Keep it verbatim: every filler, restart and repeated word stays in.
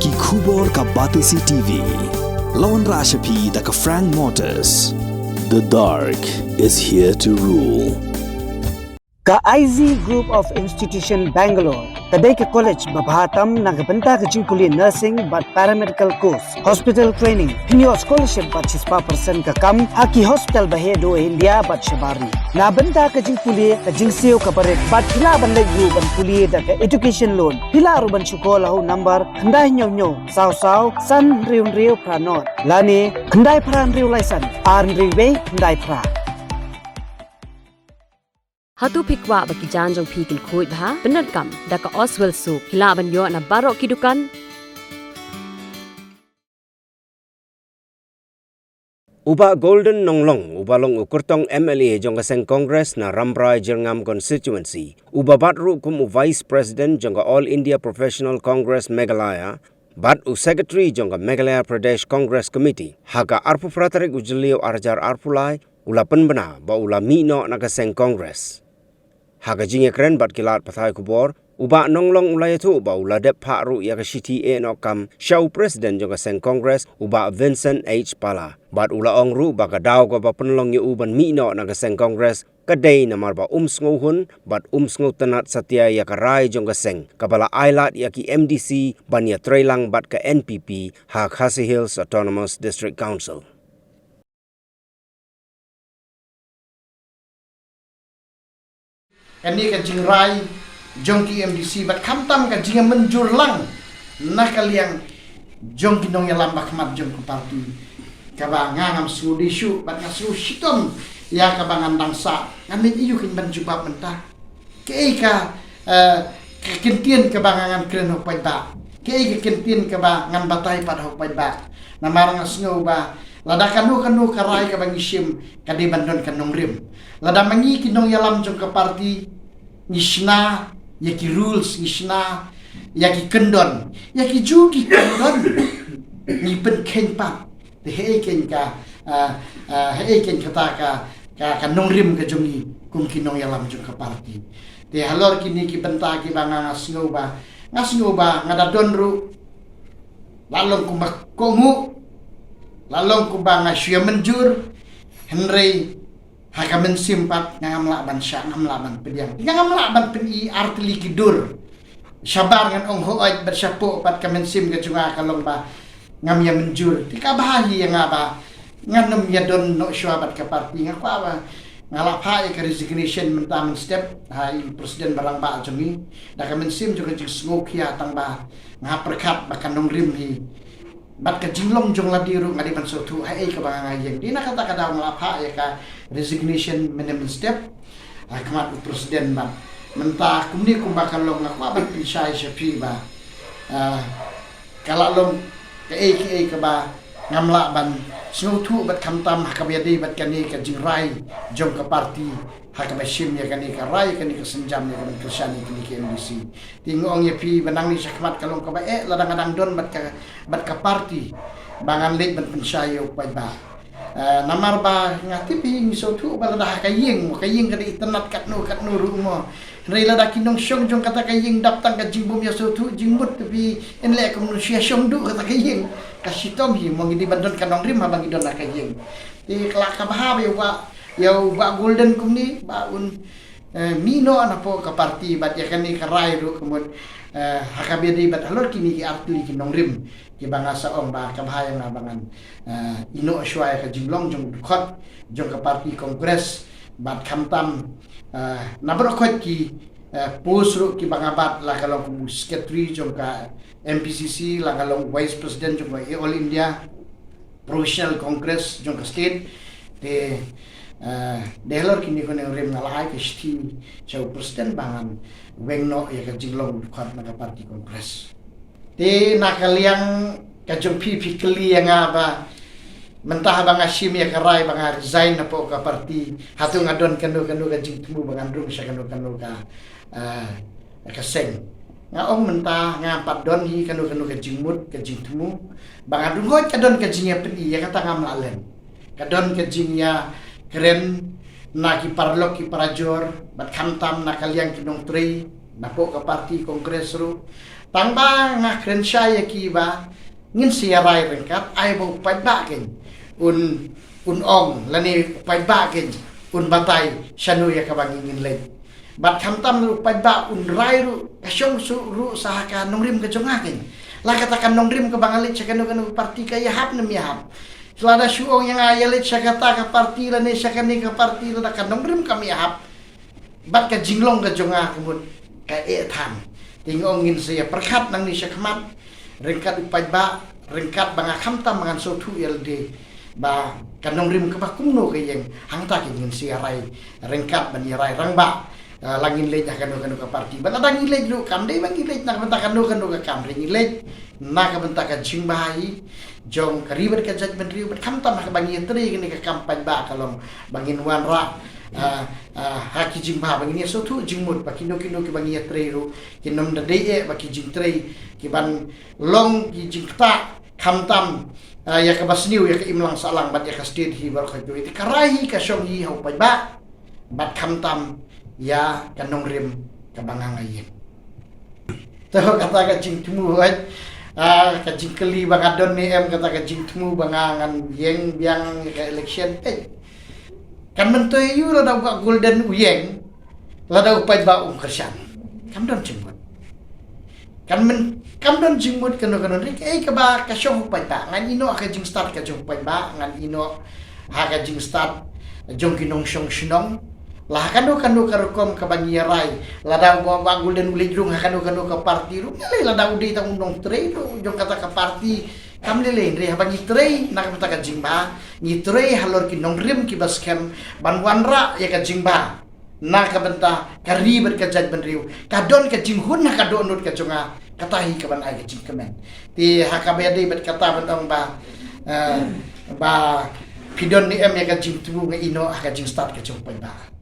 Ki khubor ka Batesi T V. La wanrah sha phi da ka Frank Motors. The dark is here to rule. Ka I Z Group of Institution Bangalore ka dei ka college ba bha tam na ka bynta ka jingpule nursing bad paramedical course, hospital training, pynïoh scholarship bad shispah percent ka kam ha ki hospital ba heh duh India bad shabar ri. Na bynta ka jingpule, ka jingsiew kaba rit bad phi lah ban leit ruh ban pule da ka education loan. Phi lah ruh ban shu call ha u number khyndai hynñiew hynñiew saw saw san hynriew hynriew phra nod lane khyndai phra hynriew lai san ar hynriew wei khyndai phra. Hato phi kwah ba ki jaiñ jong phi kin khuid bha? Pyndonkam da ka Oswell Soap. Phi lah ban ïoh na baroh ki dukan. U Bah Golden Nonglong, uba long u kyrtong M L A jong ka seng Congress na Rambrai Jyrngam Constituency, uba bat ruh kum u Vice President jong ka All India Professional Congress Meghalaya, bad u Secretary jong ka Meghalaya Pradesh Congress Committee, ha ka arphew phra tarik u Jylliew arhajar arphew lai, u la pynbna ba u la mih noh na ka seng Congress. Ha ka jingïakren bad ki lad pathai khubor, u Bah Nonglong u la ïathuh ba u la dep phah ruh ïa ka shithi eh noh kam sha u President jong ka seng Congress, u Bah Vincent H Pala. Bad u la ong ruh ba ka daw kaba pynlong ïa u ban mih noh na ka seng Congress ka dei namar ba um sngewhun bad um sngewtynnad satia ïa ka rai jong ka seng, kaba la ailad ïa ki M D C ban ïatreilang bad ka N P P ha Khasi Hills Autonomous District Council. Kane ka jingrai jong ki M D C bad khamtam ka jingmynjur lang na ka liang jong ki nongïalam ba khmat jong ka party, kaba nga ngam sngewdei shuh bad nga sngew shitom ïa kaba ngan dang sah. Ngan mih ïa u kin ban jubab mynta. Kaei ka, eh, ka kyntien kaba nga ngan kren ha u paidbah? Kaei ka kyntien kaba ngan batai pat ha u paidbah? Namar nga sngew ba lada kano kano ka rai kaba ngi shim ka dei ban don ka nongrim. Lada ma ngi ki nongïalam jong ka party ngi shna ïa ki rules, ngi shna ïa ki kyndon, ïa ki ju ki kyndon ngi pynkheiñ pat. Te hei kein ka, ah, ah, hei kein kata ka, ka, ka nongrim ka jong ngi kum ki nongïalam jong ka party. Te halor kine ki bynta kiba nga, nga sngew ba, nga sngew ba nga da don ruh la long kumba kohnguh, la long kumba nga shu ïa mynjur, hynrei ha ka mynsiem pat nga ngam lah ban shah, ngam lah ban pdiang, nga ngam lah ban pyni artylli ki dur. Shabar ngan ong hooid bad shapoh pat ka mynsiem ka jong nga ka long ba ngam ïa mynjur. Te kaba bha hi ïa nga ba ngan ym ïa don noh shuwa bad ka party. Nga kwah ba nga la phah ïa ka resignation mynta mynstep ha i president ba rangbah jong ngi da ka mynsiem jong ka jingsngewkhia, tang ba nga pyrkhat ba ka nongrim hi bad ka jinglong jong lade ruh nga dei ban sngewthuh ha ei kaba nga ïeng. Dei na kata ka daw nga la phah ïa ka resignation mynne mynstep ha khmat u president. Bad mynta kumne kumba ka long nga kwah ban pynshai sha phi ba, ah, ka la long kaei kaei kaba ngam lah ban sngewthuh bad khamtam ha kaba ïadei bad kane ka jingrai jong ka party ha kaba shim ïa kane ka rai, kane ka sienjam ïa ka ban kyrshan ïa kane ka M D C. Te nga ong ïa phi ba nangne shakhmat ka long kaba eh lada nga dang don bad ka, bad ka party ba ngan leit ban pynshai ïa u paidbah. Eh, namar ba nga tip hi, ngi sngewthuh ba lada ha ka ïing, ka ïing ka dei itynnad katno katno ruh mo. Hynrei lada ki nongshong jong kata ka ïing dap tang ka jingbym ïa sngewthuh jingmut, te phi yn leh kumno shu ïa shong duh kata ka ïing. Ka shitom hi mo, ngi dei ban don ka nongrim haba ngi don ha ka ïing. Te ka la kaba bha ba ïa u Bah, ïa u Bah Golden kumne ba un eh, mih noh napoh ka party bad ïa kane ka rai ruh ka mut, eh, ha kaba ïadei bad halor kine ki artylli ki nongrim kiba nga sa ong ba ka bha ïa nga ba ngan, eh, ïeh noh shuwa ïa ka jinglong jong u dkhot jong ka party Congress. Bad khamtam, eh, na baroh khoit ki, eh, post ruh kiba nga bat, la ka long kum u secretary jong ka M P C C, la ka long vice president jong ka All India Professional Congress jong ka state. Te, eh, dei halor kine ki nongrim nga la ai ka shithi sha u president ba ngan weng noh ïa ka jinglong dkhot na ka party Congress. Te na ka liang ka jong phi, phi kylli ïa nga ba mynta haba nga shim ïa ka rai ba nga resign napoh ka party, hato nga don kano kano ka jingthmu ba ngan rung sha kano kano ka, eh, ka seng? Nga ong mynta ngam pat don hi kano kano ka jingmut, ka jingthmu ba ngan rung. Hooid ka don ka jingïapyni, ïa kata ngam lah len. Ka don ka jingïakren na ki paralok ki parajor bad khamtam na ka liang ki nongtrei napoh ka party Congress ruh. Tang ba nga kren shai ïa ki ba ngin sa ïa rai ryngkat, ai ba u paidbah kein un, un ong, lane u paidbah kein un batai shano ïa kaba ngi ngin leit. Bad khamtam ruh u paidbah un rai ruh, ka shong suk ruh sa ha ka nongrim ka jong nga kein. La kata ka nongrim kaba nga leit sha kano kano ka parti ka ïahap ne ym ïahap. Lada shu ong ïa nga ïa leit sha kata ka parti lane sha kane ka parti, lada ka nongrim kam ïahap, bad ka jinglong ka jong nga ka mut ka eh than. Te nga ong ngin sa ïa pyrkhat nangne sha khmat ryngkat u paidbah, ryngkat ba nga khamtam ba ngan sngewthuh ïa lade ba ka nongrim kaba kumno ka ïeng. Hangta kein ngin sa ïa rai ryngkat ban ïa rai rangbah. Ah, la ngin leit na kano kano ka parti, bad lada ngin leit ruh kam dei ba ngin leit na ka bynta kano kano ka kam, hynrei ngin leit na ka bynta ka jingbha hi jong ka ri bad ka jaitbynriew. Bad khamtam ha kaba ngi ïatrei kane ka kam paidbah ka long ba ngin wanrah, ah, ah, ha ki jingbha, ba ngin ïa sngewthuh jingmut ba kino kino kiba ngi ïatrei ruh kin ym da dei eh ba ki jingtrei ki ban long ki jingktah, khamtam, ah, ïa kaba sniew ïa ka imlang sahlang bad ïa ka state hi baroh kawei. Te ka rai hi ka shong hi ha u paidbah bad khamtam ïa ka nongrim kaba nga nga ïeng. To kata ka jingthmu, eh, ah, ka jingkylli ba nga don ne em, kata ka jingthmu ba nga ngan ïeng biang ïa ka election. Eh, kan myntoi ïa u lada u Bah Golden u ïeng, lada u paidbah um kyrshan. Kam don jingmut. Kan myn, kam don jingmut kano kano, hynrei kaei kaba ka shong u paidbah, ngan ïehnoh ha ka jingstad ka jong u paidbah, ngan ïehnoh ha ka jingstad jong ki nongshong shnong. La ha kano kano ka rukom kaba ngi ïa rai, lada u Bah, Bah Golden u leit rung ha kano kano ka parti ruh, ngi lei, lada u dei tang u nongtrei ruh jong kata ka parti, kam lei lei, hynrei haba ngi trei na ka bynta ka jingbha, ngi trei halor ki nongrim kiba skhem ban wanrah ïa ka jingbha na ka bynta ka ri bad ka jaitbynriew. Ka don ka jinghun ha ka dohnud ka jong nga, kata hi kaban ai ka jingkmen. Te ha kaba ïadei bad kata ban ong ba, eh, ba phi don ne em ïa ka jingthmu, nga ïehnoh ha ka jingstad ka jong u paidbah.